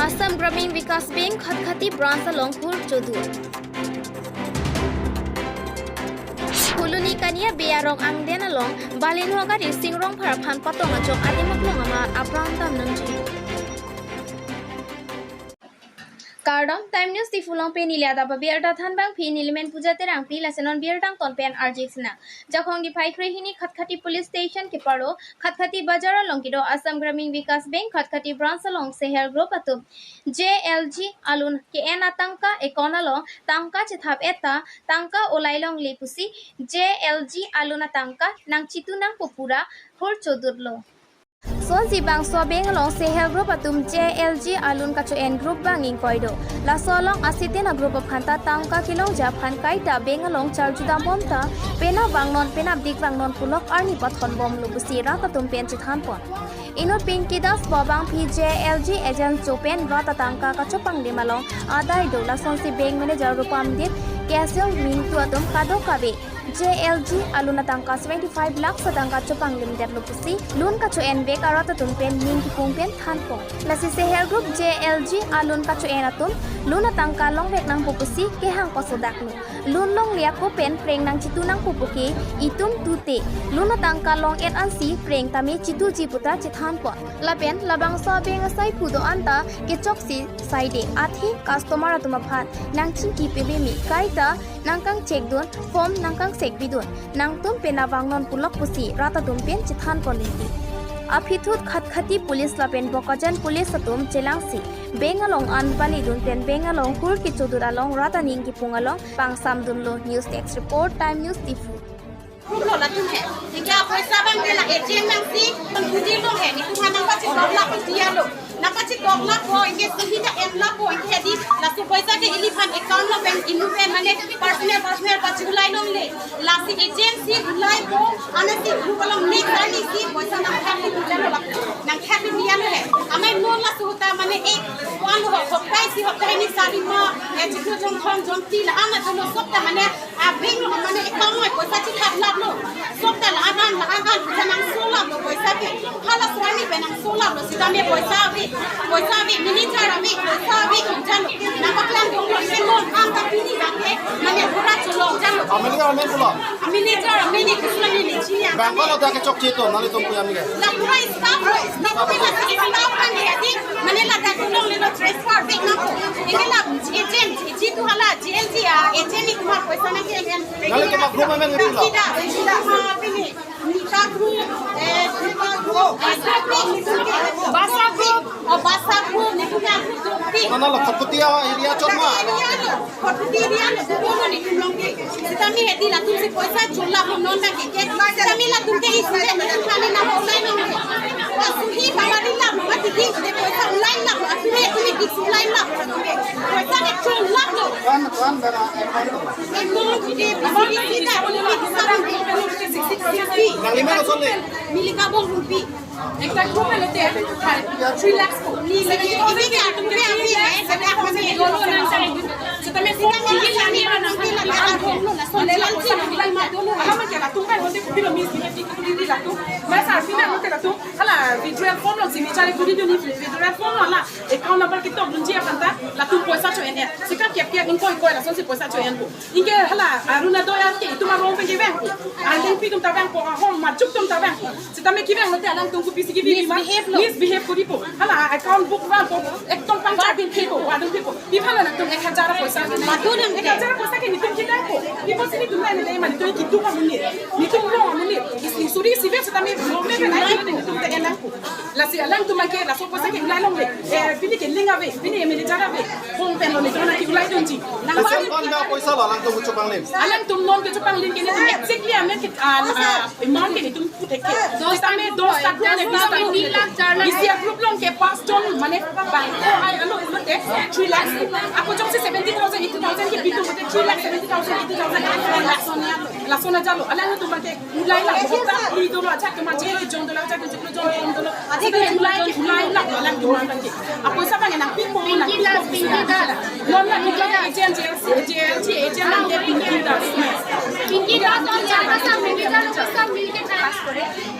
Assam Gramin Bikas Bank Khatkhati branch along Hur Chodur. Huluni kania bearong ang den along balin hoga rising rong phara phan patong achok adimak long ama apran tam nangji. Kardom Time News ti fulong pe nilia da ba biar da than bang phi nilimen puja te rang pi lasenon biar dang ton pen arjixna jakhong di phai hini Khatkhati police station ke paro Khatkhati bazar along kido Assam Gramin Bikas Bank Khatkhati branch along Sehar group atum JLG alun ke en atangka ekon along tangka chethap eta tangka olailong lepusi JLG aluna tangka nang chitu nang popura hor chodurlo. Sonsi bang so beng long Sehel group atum JLG alun kacho en group bang ing koido la solong asiten a group of khanta tangka kilong ja phan kaita beng long charjuda bomta pena bangnon pena dik bangnon pulok arni pathon bom lubusi rata tum pen chithan pon ino Pinki Das bobang phi JLG agent chopen rata tangka kacho pang limalong adai do la sonsi bank manager Rupam Dip Casio Mintu atum kado kabe JLG aluna tangka 75 lakh sa tangka chopang limited lupusi lun kacho en bek arata tumpen ning ki pungpen thanpo lasi Sehel group JLG alun kacho en atum luna tangka long bek nang pupusi ke hang pasodaknu lun long lia ko pen preng nang chitu nang pupuki itum tute luna tangka long et ansi preng tami chitu ji putra chithanpo lapen labang sa beng sai phudo anta ke choksi saide athi customer atuma phan nang chinki pebemi kaita nangkang check dun form nangkang sek bidun nangtum pena wangnon pulok pusi rata tumpen chithan politi aphithut Khatkhati police lapen Bokajan police atum chelangsi bengalong anbali dun pen bengalong hur ki chodur along rata ning ki pungalong pangsam dunlo. News desk report Time News Tifu.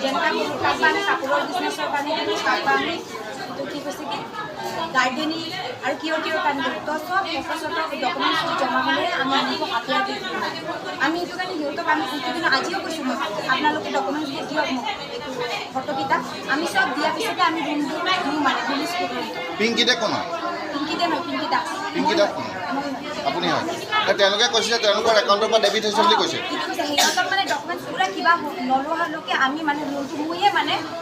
যেনেকুৱা কাপোৰৰ বিজনেছৰ কাৰণে কি কৈছে কি gardening আৰু কিহৰ কিহৰ কাৰণে কৰোঁ। তো চব ফটো চটো ডকুমেণ্টছটো জমা হ'লে আমি আনিব হাতে হাতে দিওঁ। আমি সেইটো কাৰণে সিহঁতক আমি সেইটো কিন্তু আজিও কৈছোঁ মই, আপোনালোকে ডকুমেণ্টছবোৰ দিয়ক মোক, এইটো ফটোকেইটা আমি চব দিয়াৰ পিছতে আমি ৰুমটো দিওঁ, মানে ৰিলিজ কৰোঁ। পিংকি দে কোন হয়? পিংকি দে নহয়, পিংকি দাস। পিংকি দাস কোন হয়? মই হয়। আপুনি হয়। তেওঁলোকে কৈছে যে তেওঁলোকৰ একাউণ্টৰ পৰা ডেবিট হৈছে বুলি কৈছে। সেইটো কৈছে। সিহঁতক মানে ডকুমেণ্টছ পূৰা কিবা নলোৱালৈকে আমি মানে লোনটো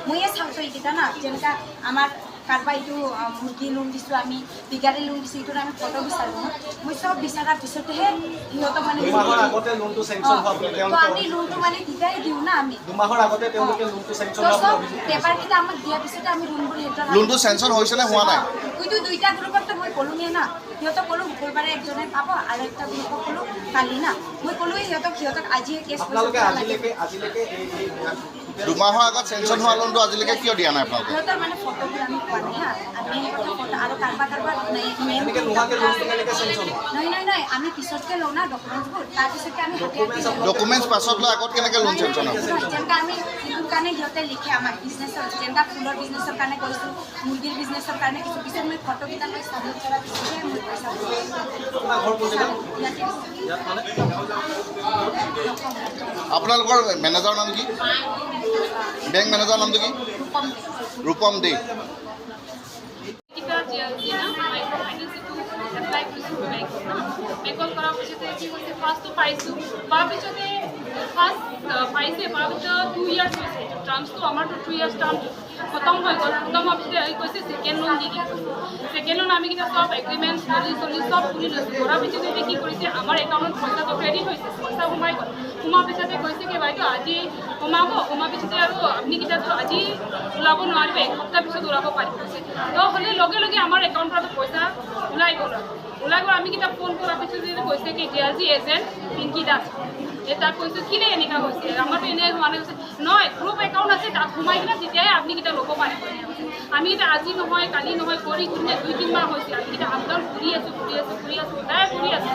ময়ে চাওঁ এইকেইটা না। যেনেকুৱা আমাৰ কাৰোবাৰ এইটো মুৰ্গী লোন দিছোঁ, আমি বিগাৰী লোন দিছোঁ, এইটোৰ আমি ফটো বিচাৰোঁ ন। মই চব বিচৰাৰ পিছতেহে সিহঁতক মানে 2 মাহৰ আগতে লোনটো চেংচন হোৱা বুলি তো তেওঁলোকে আমি লোনটো মানে তেতিয়াই দিওঁ না আমি। 2 মাহৰ আগতে তেওঁলোকে লোনটো চেংচন তো হোৱা বুলি চব অভিযোগ কৰিছে। পেপাৰকেইটা আমাক দিয়াৰ পিছতে আমি লোনবোৰ সিহঁতৰ লোনটো চেংচন হৈছে নে হোৱা নাই? কিন্তু দুইটা গ্ৰুপততো মই ক'লোঁৱে না। সিহঁতক ক'লোঁ শুকুৰবাৰে একজনে পাব আৰু একটা গ্ৰুপক ক'লোঁ কালি না। মই ক'লোৱে সিহঁতক আজিয়ে কেছ আপোনালোকে আজিলৈকে এই 2 মাহৰ আগত চেংচন হোৱা লোনটো আজিলৈকে কিয় দিয়া নাই আপোনালোকে? সিহঁতৰ মানে ফটোবোৰ আমি পোৱা নাই হা। আমি ফটো আৰু কাৰোবাৰ কাৰোবাৰ নেম এনেকে নোহোৱাকে লোনটো কেনেকে চেংচন হয়? নহয় নহয় নহয়, আমি পিছতকে লওঁ না ডকুমেণ্টছবোৰ, তাৰপিছতকে আমি হাতে হাতে দিওঁ। ডকুমেণ্টছ পাছত লৈ আগত কেনেকৈ লোন চেংচন হ'ব? নহয়, যেনেকা আমি যিটোৰ কাৰণে সিহঁতে লিখে আমাক বিজনেছৰ, যেনেকা ফুলৰ বিজনেছৰ কাৰণে কৈছোঁ, মুৰ্গীৰ বিজনেছৰ কাৰণে কিছু পিছত মই ফটোকেইটা মই ছাবমিট কৰাৰ পিছতহে মই পইচা আপোনাৰ ঘৰ কোন জেগাত? ইয়াতে। ইয়াত মানে? আপোনালোকৰ মেনেজাৰৰ নাম কি? বেংক মেনেজাৰৰ নামটো কি? ৰূপম দে। ৰূপম দে। কিবা যি না মাইক্ৰ' ফাইনেন্স এইটো এপ্লাই কৰিছিলোঁ বেংকত না। বেংকত কৰাৰ পিছতে কি হৈছে, ফাৰ্ষ্টটো পাইছোঁ, পোৱাৰ পিছতে ফাৰ্ষ্ট পাইছে, পোৱাৰ পিছত 2 ইয়াৰ্ছ হৈছে এইটো টাৰ্মছটো। আমাৰতো 2 ইয়াৰ্ছ টাৰ্ম খতম হৈ গ'ল। খতম হোৱাৰ পিছতে এই কৈছে ছেকেণ্ড লোন দি দিব। ছেকেণ্ড লোন আমি কেইটা চব এগ্ৰিমেণ্ট চলি চলি চব খুলি লৈছোঁ। কৰাৰ পিছতে এতিয়া কি কৰিছে, আমাৰ একাউণ্টত পইচাটো ক্ৰেডিট হৈছে, পইচা সোমাই গ'ল। সোমোৱাৰ পিছতে কৈছে কি বাইদেউ, আজি সোমাব, সোমোৱাৰ পিছতে আৰু আপুনি কেইটাতো আজি ওলাব নোৱাৰিব, এসপ্তাহ পিছত ওলাব পাৰিব কৈছে। তো হ'লে লগে লগে আমাৰ একাউণ্টৰ পৰা পইচা ওলাই গ'ল আৰু ওলাই গ'ল। আমি কেইটা ফোন কৰাৰ পিছত কৈছে কি J L G agent Pinky Das. এই তাক কৈছোঁ, কেলে এনেকুৱা হৈছে, আমাৰতো এনেই হোৱা নাই। কৈছে নহয়, গ্ৰুপ একাউণ্ট আছে, তাত সোমাই কিনে তেতিয়াহে আপুনি কেইটা ল'ব পাৰিব। এনেকৈ কৈছে। আমি এতিয়া আজি নহয় কালি নহয় কৰি কিনে 2-3 মাহ হৈছে। আমি কেইটা আপ ডাউন ঘূৰি আছোঁ, ঘূৰি আছোঁ, ঘূৰি আছোঁ, সদায় ঘূৰি আছোঁ।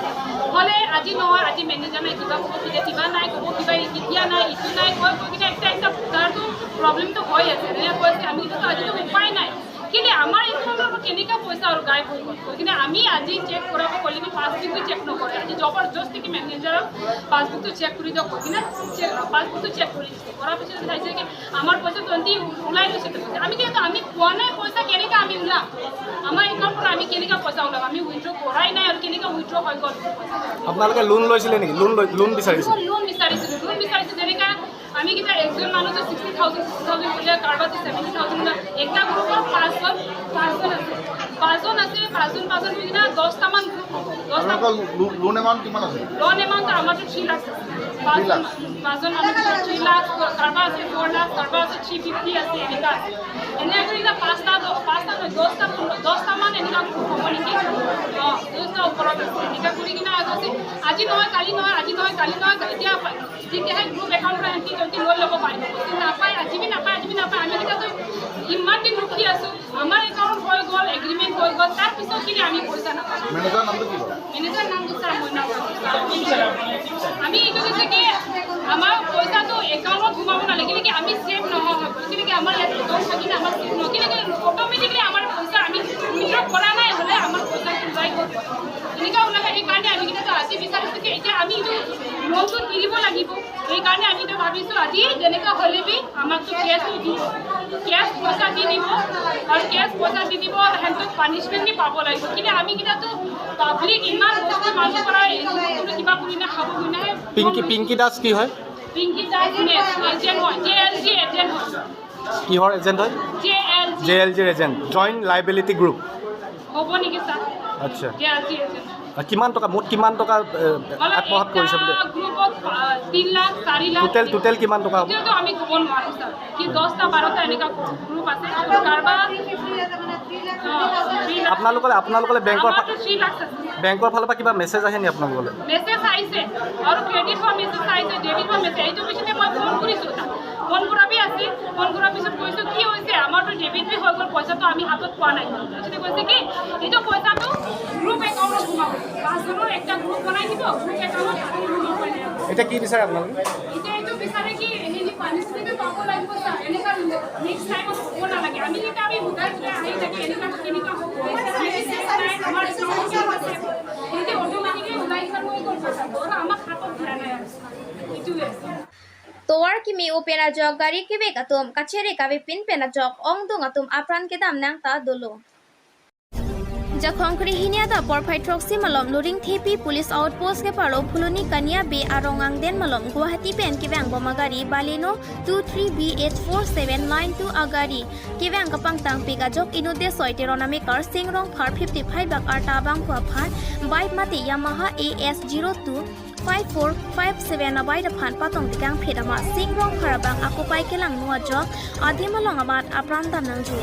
হ'লে আজি নহয় আজি মেনেজাৰ নাই, কিবা ক'ব, কিবা কিবা নাই ক'ব, কিবা এতিয়া নাই, ইটো নাই, কৈ কৈ কিনে একটা একটা তাৰতো প্ৰব্লেমটো হৈ আছে। এনেকৈ কৈ আছে। আমি কিন্তু আজিতো উপায় নাই। কিন্তু আমাৰ একাউণ্টৰ কেনেকুৱা পইচা আৰু গায়ব হৈ গ'ল কৈ কিনে আমি আজি চেক কৰাব ক'লে পাছবুকটো চেক নকৰে। আজি জবৰদস্তি কি মেনেজাৰক পাছবুকটো চেক কৰি দিয়ক কৈ কিনে চেক পাছবুকটো চেক কৰি দিছে। কৰাৰ পিছত চাইছে কি আমাৰ পইচা 20 ওলাই গৈছে। পইচা আমি কিন্তু আমি পোৱা নাই। পইচা কেনেকৈ আমি ওলাম? আমাৰ একাউণ্টৰ পৰা আমি কেনেকৈ পইচা ওলাম? আমি উইড্ৰ কৰাই নাই আৰু কেনেকৈ উইড্ৰ হৈ গ'ল? আপোনালোকে লোন লৈছিলে নেকি? লোন বিচাৰিছিল? লোন বিচাৰিছিলোঁ, লোন বিচাৰিছোঁ। যেনেকৈ আমি কেইটা একজন মানুহটো 60,000 60,000 কৰিলে, কাৰোবাৰটো 70,000। একটা গ্ৰুপৰ পাঁচজন পাঁচজন আছে, পাঁচজন আছে, পাঁচজন পাঁচজন মিলি কিনে 10টামান গ্ৰুপ হ'ব, 10টা। আপোনালোকৰ লোন এমাউণ্ট কিমান আছে? লোন এমাউণ্ট আমাৰতো 3 লাখ আছে। পাঁচজন লাখ। পাঁচজন মানুহ 3 লাখ, কাৰোবাৰ আছে 4 লাখ, কাৰোবাৰ আছে 350 আছে, এনেকুৱা আছে। এনেকৈ কৰি কিনে পাঁচটা, পাঁচটা নহয়, 10টা, 10টামান এনেকুৱা গ্ৰুপ হ'ব নেকি। অঁ, 10টা ওপৰত আছে। এনেকুৱা কৰি কিনে কৈছে আজি নহয় কালি নহয়, আজি নহয় কালি নহয়, এতিয়া তেতিয়াহে গ্ৰুপ একাউণ্টৰ সিহঁতি যদি লৈ ল'ব পাৰিব। কৈছে নাপায়, আজি বি নাপায়, আজি বি নাপায়। আমি কেইটাতো ইমান দিন ৰখি আছোঁ। আমাৰ একাউণ্ট হৈ গ'ল, এগ্ৰিমেণ্ট হৈ গ'ল, তাৰপিছত কিনে আমি পইচা নাপাওঁ। মেনেজাৰৰ নামটো কি বাৰু? মেনেজাৰ নামটো ছাৰ মই নাজানো। আমি এইটো কৈছে কি আমাৰ পইচাটো একাউণ্টত সোমাব নালাগে কেনেকৈ, আমি ছেভ নহয় কেনেকৈ? আমাৰ ইয়াত একাউণ্ট থাকিলে আমাৰ ছেভ নহয় কেনেকৈ? অট'মেটিকলি আমাৰ পইচা আমি উইড্ৰ কৰা নাই, হ'লে আমাৰ পইচাটো ওলাই গ'ল। এনেকুৱা ওলালে। সেইকাৰণে আমি কিন্তু আজি বিচাৰিছোঁ কি এতিয়া আমি এইটো লোনটো দি দিব লাগিব। সেইকাৰণে আমি এইটো ভাবিছোঁ, আজি যেনেকুৱা হ'লে বি আমাকতো কেছটো দিব, কেছ পইচা দি দিব আৰু কেছ পইচা দি দিব আৰু সিহঁতক পানিছমেণ্ট বি পাব লাগিব। কিন্তু আমি কেইটাতো পাব্লিক ইমান বস্তু মানুহ পৰা কোনো কিবা কৰি নাখাব নাই। পিংকি দাস কি হয়? পিংকি দাস এজেণ্ট হয়, জে এল জি এজেণ্ট হয়। কিহৰ এজেণ্ট হয়? J L G. J L zero agent, joint liability group. হ'ব নেকি ছাৰ? আচ্ছা। J L G agent. কিমান টকা, মুঠ কিমান টকা আত্মসাত কৰিছে বুলি? গ্ৰুপত 3 লাখ, 4 লাখ। টোটেল কিমান টকা হ'ব? এতিয়াতো আমি ক'ব নোৱাৰোঁ ছাৰ। কি 10টা 12টা এনেকুৱা গ্ৰুপ আছে কাৰোবাৰ 3 লাখ। আপোনালোকলৈ বেংকৰ আমাৰতো 3 লাখ আছে। বেংকৰ ফালৰ পৰা কিবা মেছেজ আহে নি আপোনালোকলৈ? মেছেজ আহিছে আৰু ক্ৰেডিট হোৱা মেছেজ আহিছে, ডেবিট হোৱা মেছেজ। এইটো পিছতে মই ফোন কৰিছোঁ তাক। ফোন কৰা বি আছে। ফোন কৰাৰ পিছত কৈছোঁ কি হৈছে, আমাৰতো ডেবিট বি হৈ গ'ল, পইচাটো আমি হাতত পোৱা নাই। পিছতে কৈছে কি এইটো পইচাটো গ্ৰুপ একাউণ্টত সোমাব, পাঁচজনৰ একটা গ্ৰুপ বনাই দিব, গ্ৰুপ একাউণ্টত আপুনি সোমাব পাৰিব। এতিয়া কি বিচাৰে আপোনালোকে? এতিয়া এইটো বিচাৰে কি হেৰি পানিছমেণ্টটো পাব লাগিব ছাৰ। এনেকুৱা নেক্সট টাইমত হ'ব নালাগে। আমি যেতিয়া আমি সোধাই সোধাই আহি থাকি, এনেকুৱা কেনেকুৱা হ'ব? Towar kimi upena jok gari kibek atum kachere kabe pin pena jok ong dung atum apran kedam nang ta dolo. Jakhongkri hinia da porphai troxy malom luring thepi police outpost ke paro phuloni kania be arong den malom Guwahati pen kibang bomagari Baleno 23BH4792 agari kibang kapang tang pega jok inude soite roname kar singrong phar 55 bak arta bang kwa phan bike mate Yamaha AS02 5457 abai da phan patong tikang phedama singrong pharabang akupai kelang nuwa jok adimalong amat apran dam nangju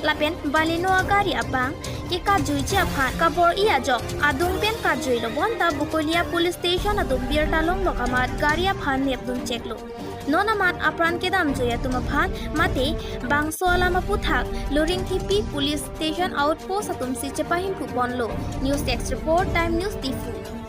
lapen Baleno agari abang ki ka jui cha phan kabor iya jok adung pen ka jui lo bonta Bukolia police station adum bir talong lokamat garia phan nep dum cheklo nonamat apran kedam joya tuma phan mate bangso alama puthak loring thipi police station outpost atum si chepahim phu bonlo. News desk report, Time News, Tifu.